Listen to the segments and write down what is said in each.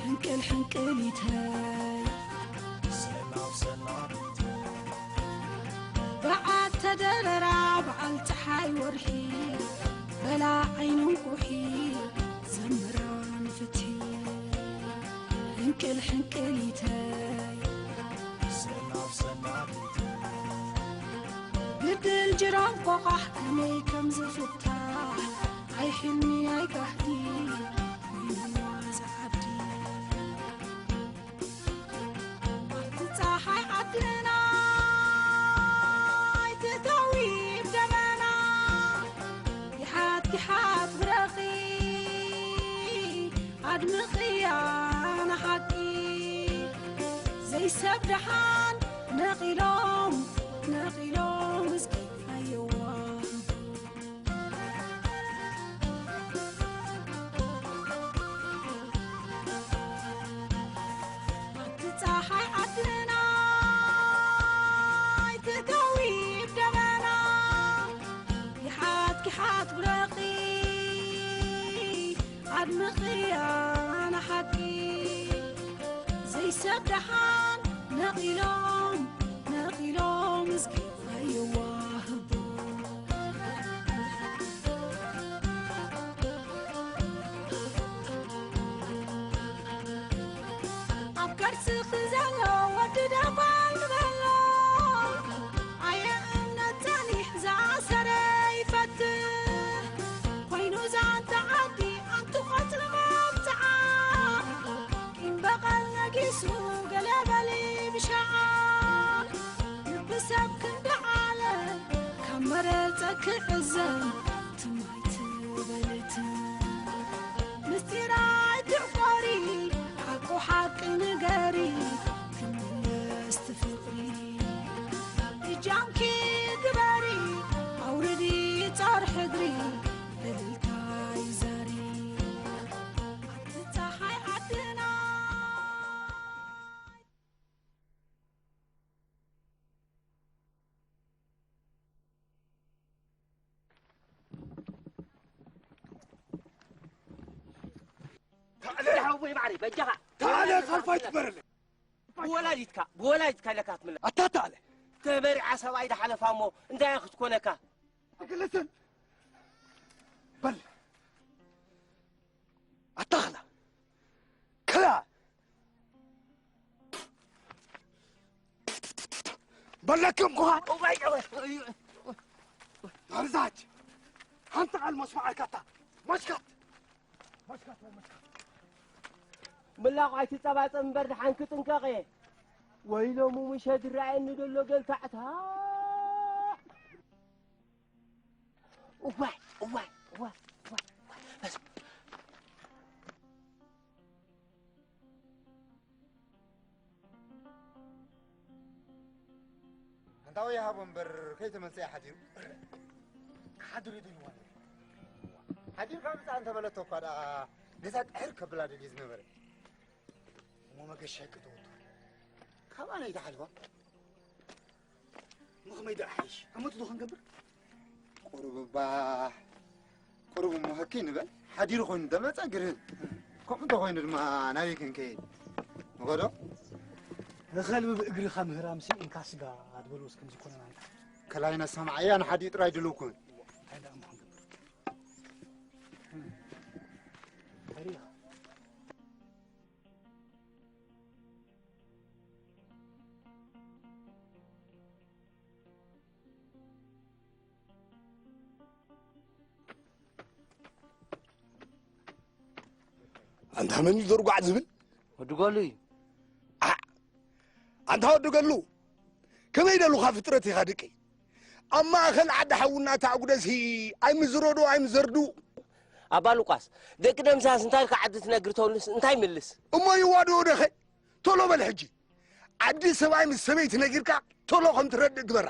ሕንቅል ሕንቅሊተይ ሰላም ሰላም በዓል ተደረራ በዓል ፀሓይ ወርሒ በላ ዓይኑ እንቁሒ ዘምራ ንፍትሒ ሕንቅል ሕንቅሊተይ ሰላም ሰላም ግድል ጅራም ቆቓሕ ከመይ ከም ዝፍታሕ ኣይ ሕልሚ ኣይ ጋህዲ ወይንዋ ዝዓዲ ኣብቲ ፀሓይ ዓድና ኣይትተዊ ደበና ይሓት ይሓት ብረኺ ኣድምቕያ ንሓቂ ዘይሰብ ደሓን ነቒሎም ነቒሎም እስኪ ኣየዋ ኣብቲ ፀሓይ ዓድና ኣይትተዊ ደበና ይሓት ይሓት ብረኺ ኣድምቕያ ንሓቂ ዘይሰብ ደሓን ነቒሎም ነቒሎም እስኪ ኣይዋህቡ ኣብ ከርስኺ ዘሎ ወዲ ደፋይ ንበሎ ኣየ እምነት ጸኒሕ ዝኣሰረ ይፈትሕ ኮይኑ ዛንታ ዓዲ ኣንቲ ቆጽሪ መብጽዓ ቂም በቐል ነጊሱ ገለ በሊ ብሻዓ ልቢ ሰብ ክንዲ ዓለ ካብ መረጸ ክዕዘን ትማይ ትበልት ምስጢር ኣይትዕቆሪ ሓቁ ሓቂ ንገሪ ክምለስ ትፍቕሪ እጃምኪ ግበሪ ኣውርዲ ጻር ሕድሪ እልልታይ ዛሪ ኣብቲ ፀሓይ ዓድና ተዓለ! ሓወይ ማዕረይ በጃኻ ተዓለ! ካልፋ ይትበረለይ! ብወላዲትካ ብወላዲትካ ኢለካ ትምለ ኣታ ተዓለ! ተበሪዓ ሰብኣይ ድሓለፋ እሞ እንታይ ክትኮነካ ኣግለሰን በል ኣታ ኸላ ከላ በለክም ኩኻ እዋይ እዋይ ናብዛች ሓንቲ ቃል መስማዓልካታ መሽካት መሽካት መሽካት ምላቑ ኣይትጸባጸብ እምበር ድሓን ክጥንቀቕ እየ ወይሎሙ ምሸት ዝረኣየኒ ዘሎ ገልታዕታ እዋይ እዋይ እዋይ እዋይ እዋይ በስ ኣንታ ወይ ሃቦ እምበር ከይተመንፀ ሓዲሩ ክሓድር እዩ ድልዋ ሓዲርካ ምፃ እንተበለቶ እኳ ደኣ ገዛ ጥሕር ከብላ ደልዩ ዝነበረ እሞ መገሻ ይቅጠወቱ ካባና ይተሓልፋ እሞ ከመይ ደኣ ሓይሽ ዓመቱ ዶ ክንገብር ቁሩብ እባ ቁሩብ እሞ ህኪ ንበል ሓዲሩ ኮይኑ እንተመፀ ግርህን ከምኡ እንተኮይኑ ድማ ናበይ ክንከይድ ንኸዶ ንኸልቢ ብእግርኻ ምህራምሲ እንካ ስጋ ዝበልዎስ ከምዚ ኮነና እንታይ ከላይና ሰማዓያ ንሓዲኡ ጥራይ ድልው ክውን እንታይ ደኣ እሞ ክንገብር እንታይ ሪኢኻ ኣንታ መን እዩ ዘርጓዕ ዝብል ወዲ ጓሉ እዩ ኣንታ ወዲ ገሉ ከመይ ደሉኻ ፍጥረት ኢኻ ደቂ ኣብ ማእኸል ዓዲ ሓውና ተኣጉደሲ ኣይምዝረዶ ኣይምዘርዱ ኣባ ሉቃስ ደቂ ደምሳስ እንታይ ኢልካ ዓዲ ትነግር ተውልስ እንታይ ይምልስ እሞ ይዋድኡ ደኸ ቶሎ በል ሕጂ ዓዲ ሰብኣይ ምስ ሰበይቲ ነጊርካ ቶሎ ከም ትረድእ ግበራ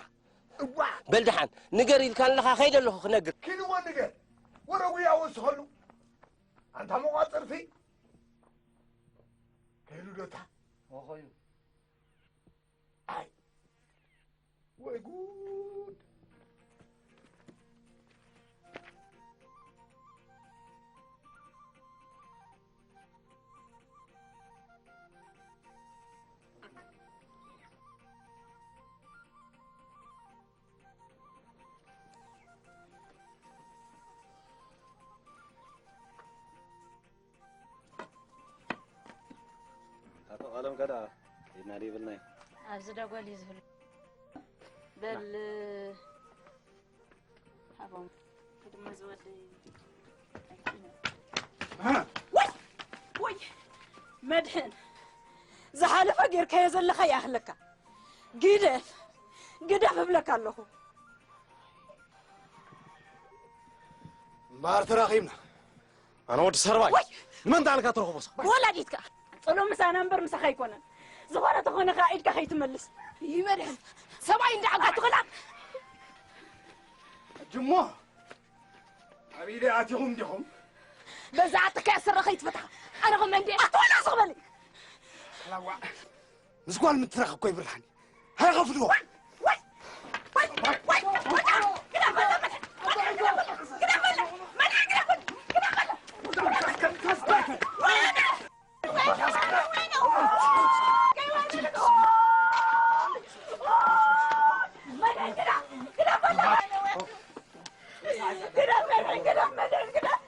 እዋ! በል ደሓን፣ ንገር ኢልካ ኣለኻ፣ ከይደ ኣለኹ ክነግር። ኪድዎ ንገር። ወረ ጉያ ወስኸሉ። ኣንታ መቋጽርቲ። ከይዱ ዶታ። ኦኾዩ። ኣይ። ወይ ጉድ። ኣቶ ቀለም ከዳ ኢድና ዲብልናይ። ኣብዚ ደጎል እዩ ዝህሉ። በል፣ ሃቦም። ድማ ዝወደይ። ወይ! ወይ! መድሕን! ዝሓለፈ ጌርካዮ ዘለኻ ይኣኽለካ። ግደፍ! ግደፍ እብለካ ኣለኹ። እምበኣር ተራኺብና። ኣነ ወዲ ሰርባይ። ወይ! ንመን ተኣልካ ትረኽቦ ሰብ? ወላዲትካ። ጸሎም ምሳና እምበር ምሳኻ ኣይኮነን። ዝኾነ ተኾነ ከኣ ኢድካ ከይትመልስ። ይመድሕን። ሰብኣይ እንዳ ዓጓ ኣትኽላ። ጅሞ። ኣብ ኢደይ ኣቲኹም ዲኹም? በዛ ዓጥካ እያ ስረ ከይትፈትሓ። ኣነ ኸም እንዴ ኣትወላ ዝኽበል። ሓላዋ። ምስ ጓል ምትራኽ እኮ ይብርሃኒ። ሃይ ኸፍልዎ።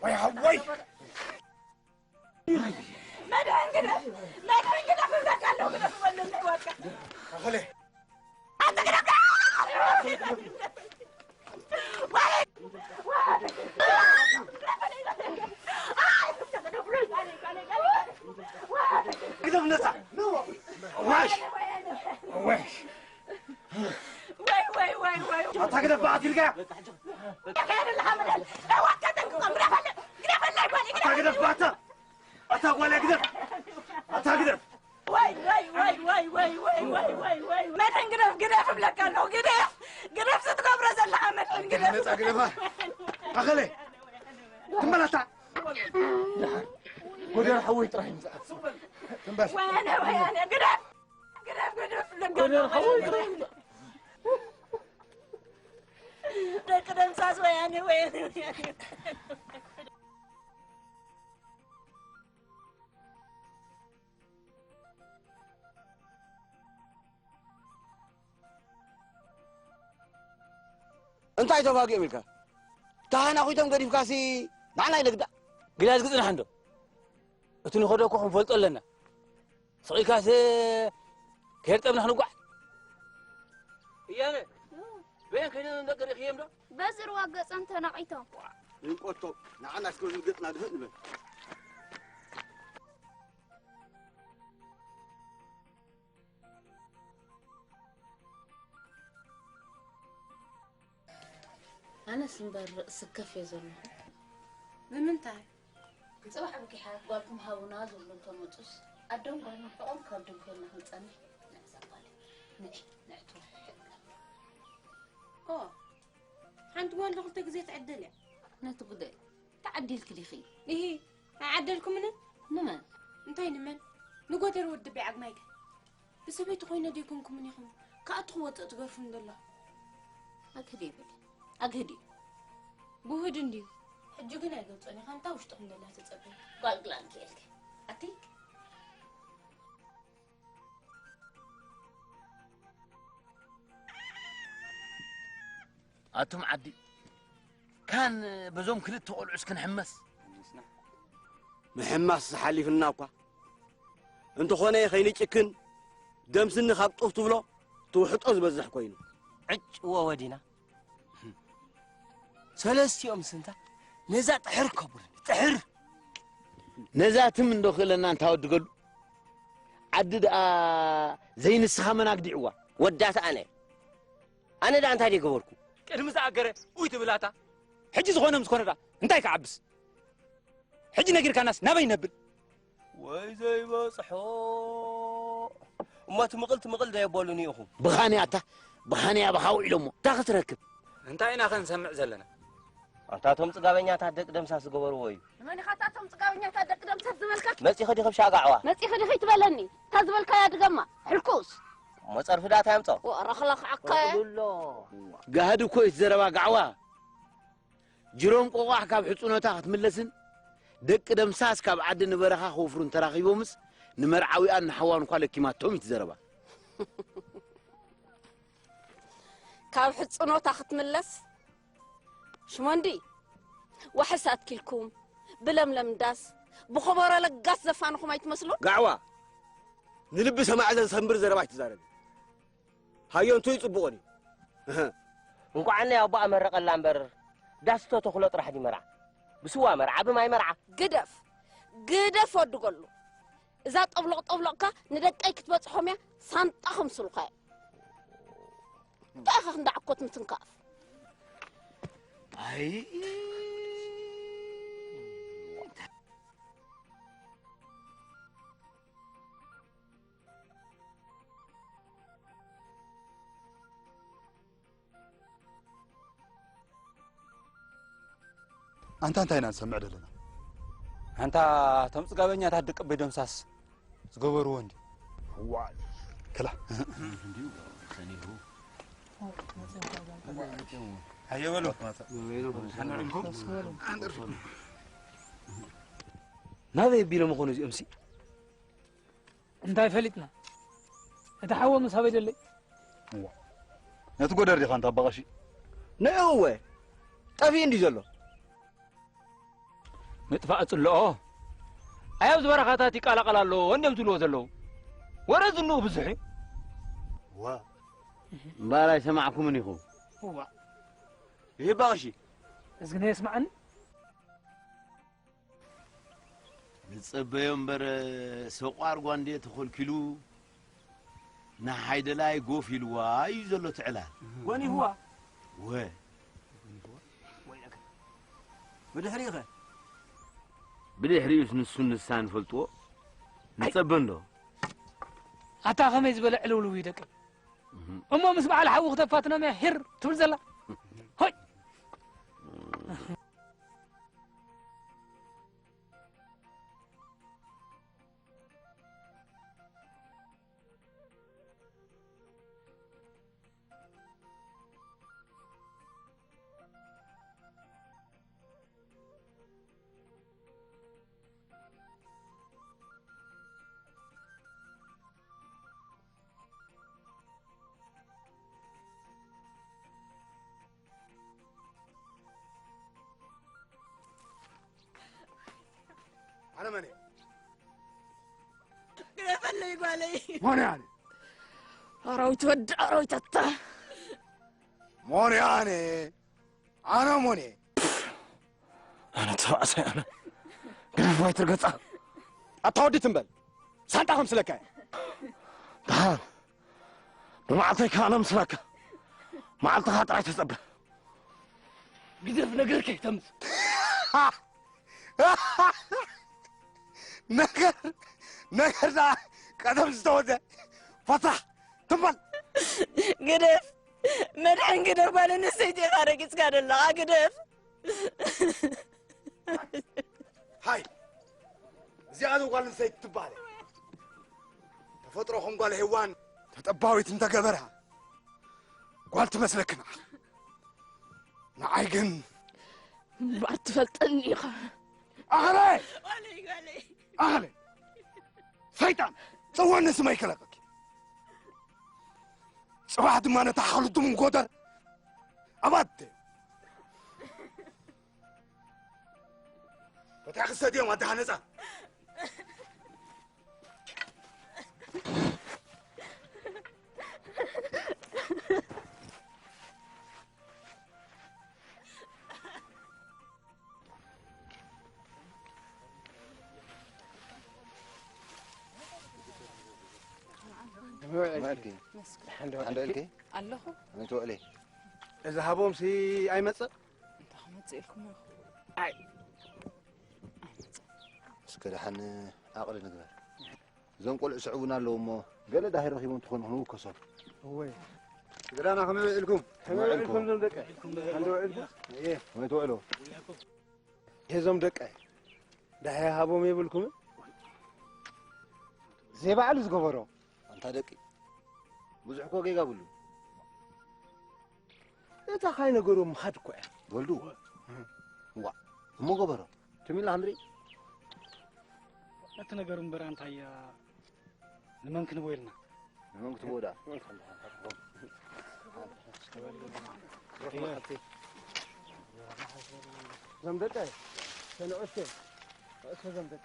ወይ ሃወይ። መድሕን ግደፍ! መድሕን ግደፍ! እብለካ ኣለኹ፣ ግደፍ በለኒ፣ እሕዋትካ። ኣኸለ። ኣንተ ግደፍ! ግደፍ ነፃ! ግደፍ ነፃ! ዋሽ! ዋሽ! ወይ፣ ወይ፣ ወይ፣ ወይ። ኣታ ግደፍ በኣት ኢልካ። ኣታ ግደፍ በኣታ። ኣታ ጓል ግደፍ። ኣታ ግደፍ። ወይ፣ ወይ፣ ወይ። መድሕን ግደፍ፣ ግደፍ እብለካ ኣለኹ። ግደፍ፣ ግደፍ፣ ስትገብሮ ዘለኻ መድሕን ግደፍ። ነፃ ግደፋ። ኣኸለ። ትም በል ኣታ። ደሓር። ጎደር ሓወይ ጥራሕ ይምፃእ። ትም በል። ወያነ፣ ወያነ፣ ግደፍ። ግደፍ፣ ግደፍ፣ ልንገር። ደቂ ደምሳስ ወያኔ፣ ወያኔ፣ ወያኔ። እንታይ ተባጊኦም ኢልካ? ካህን ኣኹቶም ገዲፍካሲ ንዓና ኣይነግዳእ። ግዳዝ ክጽናሕ እንዶ። እቲ ንኸዶ እኮ ክንፈልጦ ኣለና። ስቕ ኢልካስ ከየርጠብና ክንጓዕ? እያነ፣ በየን ከይደን ደቂ ርኢኽዮም ዶ? በዚ ርዋ ገጾም ተነቒቶም። ይንቆቶ፣ ንዓና እስከ ዝብል ገጽና ድህእ ንበል። ኣነስ እምበር ስከፍ እየ ዘለኹ። ንምንታይ? ጽባሕ ብጊሓት ጓልኩም ሃቡና ዝብሉ እንተመጹስ፣ ኣደን ጓልን ሕቖም ካብ ድንኮልና ክንጸንሕ ንዕዘብ ጓለይ። ንዒ፣ ንዒ ትውሕድ። ኦ፣ ሓንቲ ጓል ዶ ክልተ ግዜ ትዕደል እያ? ነቲ ጉዳይ ተዓዲልኪ ዲኺ? ኢሂ፣ ኣይዓደልኩምንን? ንመን? እንታይ ንመን? ንጎደር ወዲ ቤ ዓግማይከ? ብሰበይቲ ኮይነ ዶ ኣይኮንኩምን ኢኹም ከኣ እቲ ክወጽእ ትገርፉኒ ዘለኹም? ኣግህድ ይብል። ኣግህድ እዩ። ብውህድ እንድዩ። ሕጂ ግን ኣይገልጾን ኢኻ፣ እንታ ውሽጥኹም ዘላ ተጸበዩ። ጓል ግላንኪ ኢልኪ። ኣቲ ኣቱም ዓዲ፣ ካን በዞም ክልተ ቆልዑስ ክንሕመስ? ምሕማስ ዝሓሊፍና እኳ እንተኾነ፣ ከይንጭክን ደምስኒ ካብ ጡፍ ትብሎ ትውሕጦ ዝበዝሕ ኮይኑ። ዕጭዎ ወዲና። ሰለስቲኦም ስንታ ነዛ ጥሕር ከቡርኒ፣ ጥሕር። ነዛ ትም እንዶ ክእለና እንታወድገሉ። ዓዲ ደኣ ዘይንስኻ መን ኣግዲዕዋ? ወዳት ኣነ። ኣነ ደኣ እንታይ ደይገበርኩ? ቅድሚ ዝኣገረ ኡይ ትብል ኣታ። ሕጂ ዝኾነ ምስ ኮነ ደኣ እንታይ ክዓብስ? ሕጂ ነጊርካናስ ናበይ ነብል? ወይ ዘይበጽሖ። እሞ ትምቕል ትምቕል ደየበሉኒ ኢኹም? ብኻኒ ኣታ ብሃንያ ብሃው ኢሎሞ እንታይ ክትረክብ? እንታይ ኢና ክንሰምዕ ዘለና? ኣንታ እቶም ጽጋበኛታት ደቂ ደምሳስ ዝገበርዎ እዩ። ንመን ኢኻ እታ እቶም ጽጋበኛታት ደቂ ደምሳስ ዝበልካ? መጺኺ ዲኺ ብሻ ጋዕዋ? መጺኺ ዲኺ ትበለኒ? እታ ዝበልካያ ድገማ፣ ሕልኩስ። እሞ ጸርፊ ዳታ የምጾ? ወረኽለኽዓከ። ቀጽሉሎ። ጋህዲ እኮ እዩ እቲ ዘረባ ጋዕዋ። ጅሮም ቆቋሕ ካብ ሕጽኖታ ክትምለስን ደቂ ደምሳስ ካብ ዓዲ ንበረኻ ክወፍሩን ተራኺቦምስ ንመርዓዊኣን ንሓዋን እኳ ለኪማቶም እዩ እቲ ዘረባ። ካብ ሕጽኖታ ክትምለስ ሽሞንዲ ዋሕስ ኣትኪልኩም ብለምለም ዳስ ብኸበሮ ለጋስ ዘፋንኹም ኣይትመስሉ? ጋዕዋ፣ ንልቢ ሰማዒ ዘንሰንብር ዘረባ ኣይትዛረቢ። ሃዮ እንቶይ ጽቡቕ ድዩ? እህ። እንቋዕ ናይ ኣቦኣ መረቐላ እምበር፣ ዳስ ተተኽሎ ጥራሕ ድዩ መርዓ? ብስዋ መርዓ፣ ብማይ መርዓ? ግደፍ፣ ግደፍ ወዲ ገሉ። እዛ ጠብሎቕ ጠብሎቕካ ንደቀይ ክትበጽሖም እያ፣ ሳንጣ ከምስሉኻ እያ። እንታይ ኢኻ ክንዲ ዓኮት ምትንካፍ? ኣይ። ኣንታ እንታይ ኢና ንሰምዕ ዘለና? ኣንታ እቶም ጽጋበኛታት ደቂ ኣቦይ ደምሳስ ዝገበርዎ እንዲ። ዋይ፣ ክላ። ሃየ በሉ። ሓንዕልኩም። ናበይ ኣቢሎም ይኾኑ እዚኦምሲ? እንታይ ፈሊጥና? እቲ ሓዎም ምስ ኣበይ ደለይ? እዋ። ነቲ ጎደር ዲኻ እንታ ኣባ ቀሺ? ንዕኡ እወ። ጠፊኡ እንድዩ ዘሎ። ምጥፋእ ጽልኦ። ኣይ ኣብዚ በረኻታት ይቃላቀል ኣሎ እንድዮም ዝብልዎ ዘለዉ። ወረ ዝንኡ ብዙሕ እዩ። እዋ። እምበኣር ኣይሰማዕኩምን ኢኹም። እዋ። ይህ ኣባ ቀሺ። እዝግነ የስማዕኒ። ንጸበዮ እምበር፣ ሰቋር ጓንዴ ተኸልኪሉ፣ ንሓይደላይ ጎፍ ኢልዋ እዩ ዘሎ እቲ ዕላል። ጎኒፍዋ? ወ። ብድሕሪኡ ኸ? ብድሕሪኡስ ንሱን ንሳን ይፈልጥዎ። ንጸበ እንዶ። ኣታ ኸመይ ዝበለ ዕልውልው እዩ ደቀይ። እሞ ምስ በዓል ሓዉ ክተፋትኖም እያ ሂር ትብል ዘላ። ሆይ። ኣነ መን እየ? ግደፈለይ ጓለይ። መን እየ ኣነ? ኣራዊት ወዲ ኣራዊት ኣታ። መን እየ ኣነ? ኣነ መን እየ? ኣነ ተባዕሳይ ኣነ። ግደፍ ኣይትርገጻ። ኣታ ወዲ ትም በል። ሳንጣ ከምስለካ እየ። ደሓን። ብመዓልተይ ከኣ ነምስለካ። መዓልትኻ ጥራይ ተጸበ። ግደፍ ነገር ከይተምጽእ። ነገር፣ ነገር ደኣ ቀደም ዝተወደ። ፈታሕ ትም በል። ግደፍ። መድሕን ግደፍ፣ ጓል ኣንስተይቲ ኢኻ ረጊጽካ ዘለኻ፣ ግደፍ። ሃይ፣ እዚኣ ዶ ጓል ኣንስተይቲ ትበሃል እያ? ተፈጥሮ ከም ጓል ሄዋን ተጠባዊት እንተገበራ፣ ጓል ትመስለክና። ንዓይ ግን እምበኣር ትፈልጠኒ ኢኻ። ኣኸለ! ጓለይ፣ ጓለይ። ኣኸለ! ሰይጣን! ጽወኒ ስመይ ከለቀኪ። ጽባሕ ድማ ነታ ሓሉቱም ጎደር ኣባተ። በታ ክሰት እዮም ኣደሃነጻ። መዓልቲ። ደሓን ዶ ደሓን ዶ ኢልኪ? ኣለኹ። ከመይ ትውዕሊ? እዚ ሃቦምሲ ኣይመጽእ? እንታይ ክመጽእ ኢልኩም ኢኹም? ኣይ። ኣይመጽእ። እስከ ደሓን ዓቕሊ ንግበር። እዞም ቆልዑ ስዕቡና ኣለዉ እሞ፣ ገለ ዳሂ ረኺቦም ትኾኑ ክንውከሶም። እወ። ስድራና ከመይ ውዒልኩም? ከመይ ውዒልኩም ዞም ደቀ? ከመይ ትውዕሉ? እዞም ደቀ ደሃይ ሃቦም የብልኩም? ዘይባዕሉ ዝገበሮ። ኣንታ ደቂ፣ ብዙሕ እኮ ጌጋ ብሉ። እታ ካይ ነገሩ ምኻድ እኮ እያ። ወልዱ፣ ዋ፣ እሞ ገበሮ። ትም ኢልካ ክንርኢ። እቲ ነገሩ እምበር ኣንታያ ንመን ክንቦ ኢልና? ንመን ክትቦ ደኣ? ዘምደቀ፣ ተንዕስተ፣ ንእስተ ዘምደቀ።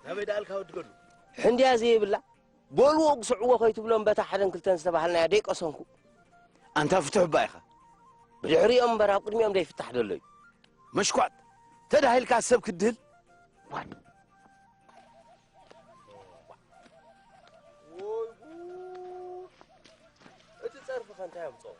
ናበይ ደኣልካ ወዲ ገዱ? ሕንድያ ዘይብላ፣ በልዎ ግስዕዎ ከይትብሎም በታ ሓደን ክልተን ዝተባህልናያ ደይቀሰንኩ። ኣንታ ፍትሕ እባ ኢኻ። ብድሕሪኦም እምበር ኣብ ቅድሚኦም ደይፍታሕ ደሎ እዩ። መሽኳጥ፣ ተዳሂልካ ሰብ ክድህል? ዋይ። ወይ ጉድ! እቲ ጸርፊ ከ እንታይ ኣምጽኦ?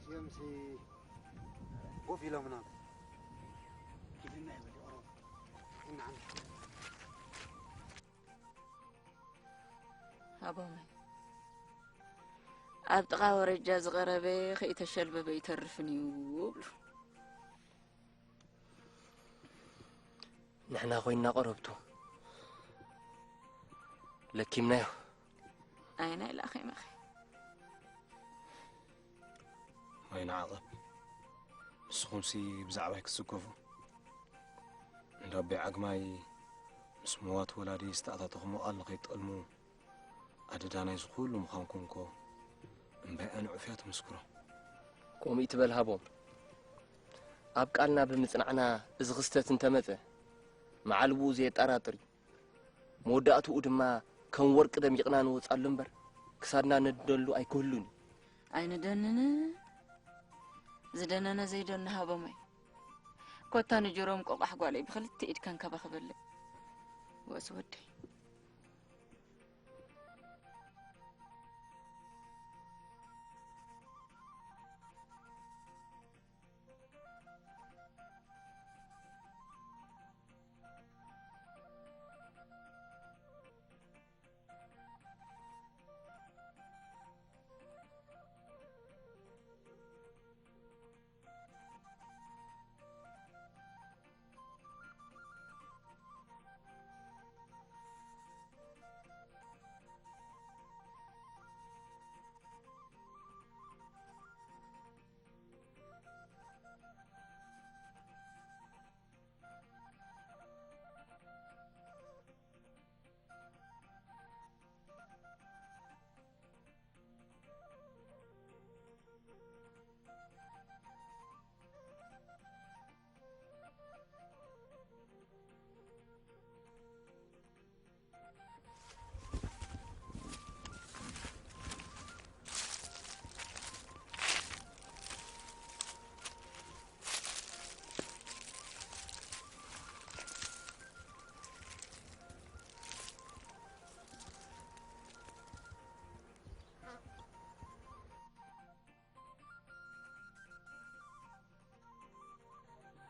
እዚኦምሲ ኮፍ ኢሎምና። ኪድና ይበል፣ ይቐረቡ። ይናዓም። ኣቦመይ፣ ኣብ ጥቓ ወረጃ ዝቐረበ ከይተሸልበበ ኣይተርፍን እዩ ይብሉ። ንሕና ኮይንና ቀረብቱ ለኪምናዮ። ኣየናይ ለኺመኺ? ማይ ንዓቐብ። ንስኹምሲ ብዛዕባይ ክትስከፉ? እንዳ ኣቦይ ዓግማይ ምስ መዋቲ ወላዲ ዝተኣታተኹሞ ቃል ንኸይትጠልሙ ኣደዳ ናይዚ ኩሉ ምዃንኩም እኮ እምባይ ኣነ ዑፍ እያ ትምስክሮ። ከምኡ ይትበል ሃቦም። ኣብ ቃልና ብምጽናዕና እዚ ክስተት እንተመጸ፣ መዓልብኡ ዘየጠራጥር እዩ። መወዳእትኡ ድማ ከም ወርቂ ደሚቕና ንወጻሉ እምበር፣ ክሳድና ነድነሉ ኣይክህሉን እዩ። ኣይንደንን። ዝደነነ ዘይደኑ ሃቦመይ። ኮታ ንጀሮም ቆቋሕ ጓለይ ብኽልተ ኢድካ እንከባኸበለይ። ወስ ወደይ።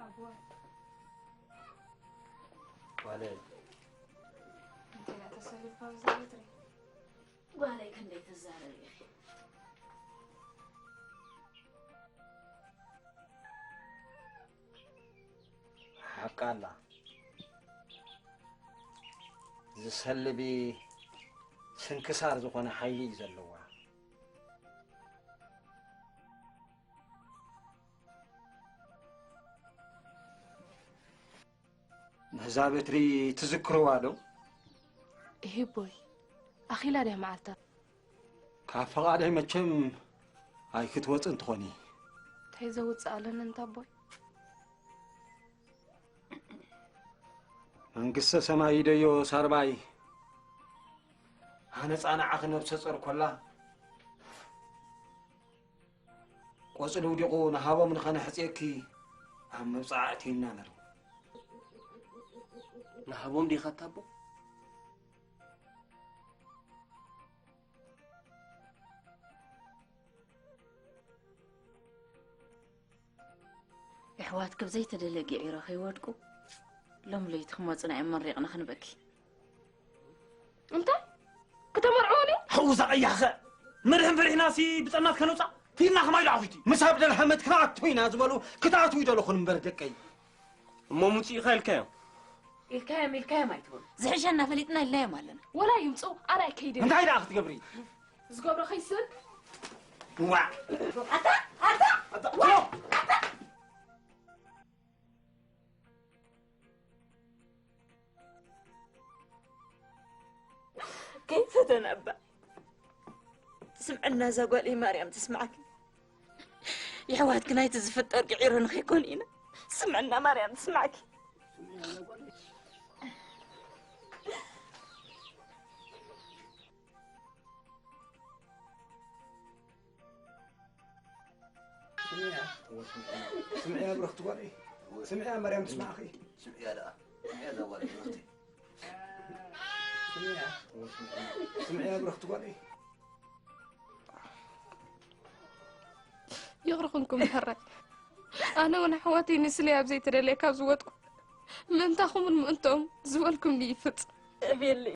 ኣቦይ። ጓለይ። እንታይ ደኣ ተሰሊፍካ ኣብዚ ቀትሪ? ጓለይ ክንደይ ትዛረቢ ኢኺ? ሓቃ ኣላ። ዝሰልቢ ስንክሳር ዝኾነ ሓይሊ እዩ ዘለዋ። ነዛ በትሪ ትዝክርዋ ዶ? እሂ ኣቦይ፣ ኣኺላ ድያ መዓልታ? ካብ ፈቓደይ መቸም ኣይክትወጽእን ትኾኒ። እንታይ ዘውጽእ ኣለኒ እንታ ኣቦይ? መንግስተ ሰማይ ይደዮ ሳርባይ። ኣነ ጻንዓኺ ነብሰ ጾር ኮላ። ቆጽሊ ውዲቑ ንሃቦም ንኸነሕጽየኪ ኣብ መብጽዓ ኣእትይና ነሩ። ንሃቦም ዲኻ ታቦ? የሕዋትኪ ብዘይተደለ ግዒሮ ከይወድቁ፣ ሎም ለይቲ ክመጹና እዮም መሪቕና ክንበኪ። እንታይ? ክተመርዕውኒ? ሓውዛ ቀያኸ መድሕን ፈሪሕናሲ ብጸናት ከነውጻ ፊልና ከማይ ደኣኹቲ። ምስ ኣብ ደልሃመት ክኣቱ ኢና ዝበሉ ክትኣትዉ ይደለኹን እምበር ደቀይ። እሞ ምጹ ኢኻ ኢልካዮም? ኢልካዮም፣ ኢልካዮም ኣይትበሉ። ዝሕሸና ፈሊጥና ኢልናዮም ኣለና። ወላ ይምጹ፣ ኣነ ኣይከይድን። እንታይ ደኣ ክትገብሪ? ዝገብሮ ከይስን። ዋ። ኣታ፣ ኣታ፣ ኣታ፣ ዋ፣ ኣታ። ከይፈተና እባ። ስምዕና እዛ ጓለይ ማርያም ትስማዕኪ። የሕዋትኪ ናይቲ ዝፍጠር ግዒሮ ንኸይኮን ኢና። ስምዕና ማርያም ትስማዕኪ። ስምዕያ። ስምዕያ ብርኽቲ ጓለይ። ስምዕያ ማርያም ትስማዕኺ። ስምዕያ ደኣ። ስምዕያ እዛ ጓለይ ብርኽቲ። ስምዕያ። ስምዕያ ብርኽቲ ጓለይ። ይቕረ ኩንኩም ሕራይ። ኣነ እውን ኣሕዋተይ ንስለይ ኣብ ዘይተደለየ ካብ ዝወጥኩ ምእንታኹምን ምእንትኦም ዝበልኩም ይፍጽም። እቤለይ።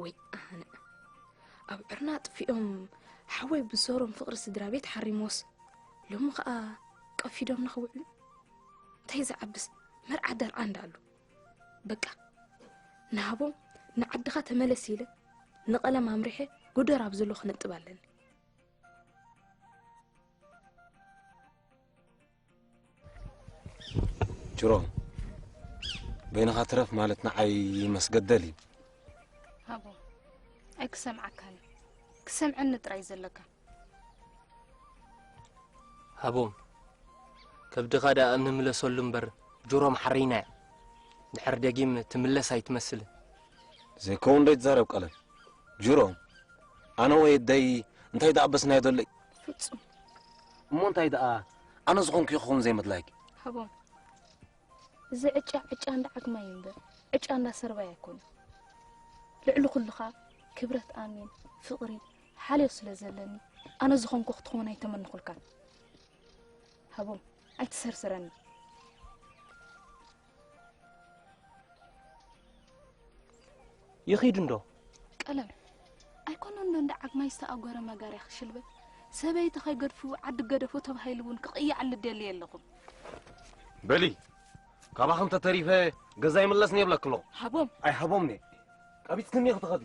ወይ ኣነ ኣብ ዕርና ኣጥፊኦም ሓወይ ብዞሮም ፍቕሪ ስድራ ቤት ሓሪሞስ ሎሚ ኸኣ ቀፊዶምና ክውዕሉ እንታይ ዝዓብስ መርዓ ደርዓ እንዳኣሉ በቃ ንሃቦም ንዓድኻ ተመለስ ኢለ ንቐለም ኣምሪሐ ጎደር ኣብ ዘሎ ክነጥብ ኣለኒ። ጅሮ በይንኻ ትረፍ ማለት ንዓይ መስገደል እዩ። ሃቦ ኣይክሰምዓካን እዩ ክሰምዐኒ ጥራይ ዘለካ። ሃቦም ከብድኻ ደኣ ንምለሰሉ እምበር ጅሮም ሓሪናያ ድሕር ደጊም ትምለስ ኣይትመስልን። ዘይከውን ዶ ይትዛረብ ቀለም ጅሮም ኣነ ወይ ኣደይ እንታይ ተኣበስናዮ ዘሎ ፍጹም እሞ እንታይ ደኣ ኣነ ዝኾንኩ ክኸውን ዘይምድላይኪ ሃቦም እዚ ዕጫ ዕጫ እንዳ ዓግማይ እምበር ዕጫ እንዳ ሰርባይ ኣይኮነ ልዕሊ ኩሉ ኸኣ ክብረት ኣሜን ፍቕሪ ሓልዮ ስለ ዘለኒ ኣነ ዝኾንኩ ክትኸውን ኣይተመንኹልካን ሃቦም ኣይትሰርሰረኒ ይኺድ እንዶ ቀለም ኣይኮነን ዶ እንዳ ዓግማይ ዝተኣጎረ መጋርያ ክሽልበ ሰበይቲ ከይገድፉ ዓዲ ገደፎ ተባሂሉ እውን ክቕያዕ ልደሊ የለኹም በሊ ካባኽን ተተሪፈ ገዛ ይምለስኒ የብለኪ ኣለኹ ሃቦም ኣይሃቦምኒ ቀቢፅክኒ ክትኸዲ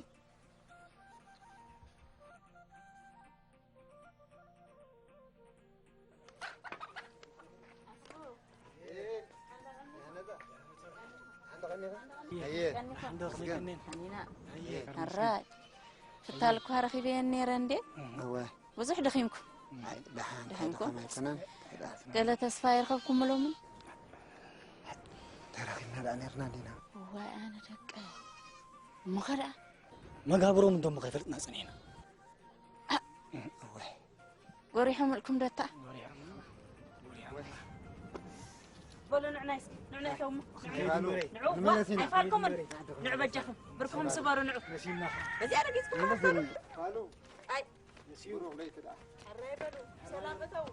ሕራይ ፍታል እኳ ረኺበየን ነይረ እንዴ ብዙሕ ደኺምኩም ገለ ተስፋ ይረኸብኩምሎምን ተራኺብና ደኣ ነርና እንዲና ዋይ ኣነ ደቀ እሞ ኸ ደኣ መጋብሮም እንቶም ከይፈልጥና ጸኒሕና ጎሪሖምልኩም ደታ በሉ ንዕናይ እስኪ ንዕናይ ተውሞ ንዑ ኣይፋልኩምን ንዑ በጃኹም ብርኩም ስበሩ ንዑ በዚኣ ረጊጽኩም ኣይ ነሲሩ ለይቲ ደኣ ሕራይ በሉ ሰላም እተው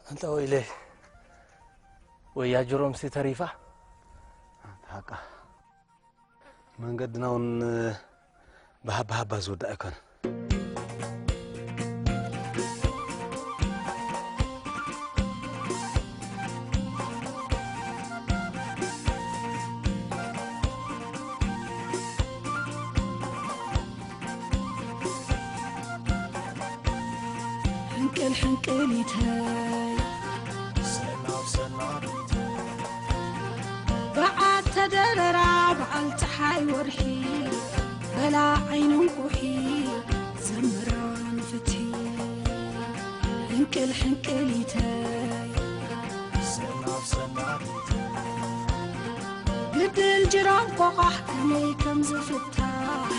ኣንታ ወይለይ፣ ወይ ኣጅሮምሲ ተሪፋ። ኣንታ ሓቃ። መንገድና እውን ብሃባ ሃባ ዝውዳእ ኣይኮነን። ሕንቅል ሕንቅሊተይ፣ ሰናብ ሰናቢተይ፣ በዓል ተደረራ፣ በዓል ፀሓይ ወርሒ፣ በላ ዓይኒ እንቁሒ፣ ዘምራ ንፍትሒ። ሕንቅል ሕንቅሊተይ፣ ሰናብ ሰናቢተይ፣ ግድል ጅራም ቆቋሕ ከመይ ከም ዝፍታሕ፣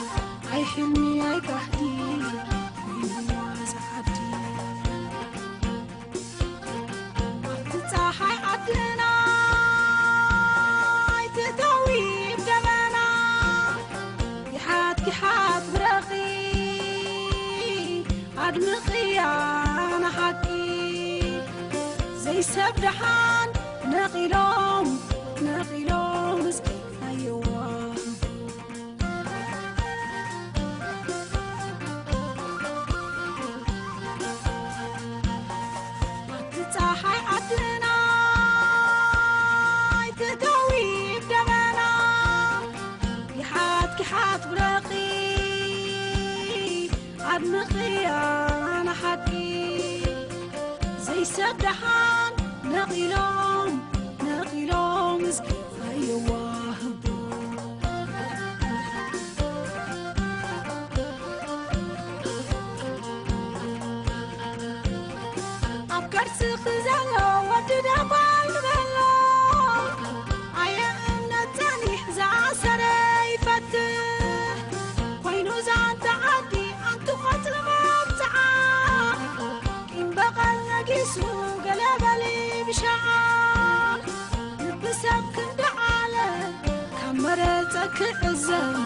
ኣይ ሕልሚ ኣይ ጋህዲ፣ ወይንዋ ዝዓዲ። ኣብቲ ጸሓይ ዓድና ኣይትእተዊ ደበና፣ ጊሓት ጊሓት ብረኺ ኣድምቕያ ንሓቂ። ዘይሰብ ደሓን ነቒሎም ነቒሎም እስኪ ኣየዋ። ኣብቲ ጸሓይ ዓድና ኣይትእተዊ ደበና፣ ጊሓት ጊሓት ብረኺ ኣድምቕያ ንሓቂ። ዘይሰብ ደሓን ነቒሎም ነቒሎም እስኪ ኣየዋህቦ። ኣብ ከርስኺ ዘሎ ወዲ ደጓል በሎ፣ ኣየ እምነት ጸኒሕ ዝኣሰረ ይፈትሕ። ኮይኑ ዛንታ ዓዲ ኣንቲ ቆጽሊ መብጽዓ፣ ቂም በቐል ነጊሱ ገለ በሊ ብሻዓ። ልቢ ሰብ ክንዲ ዓለ ካብ መረጸ ክዕዘብ፣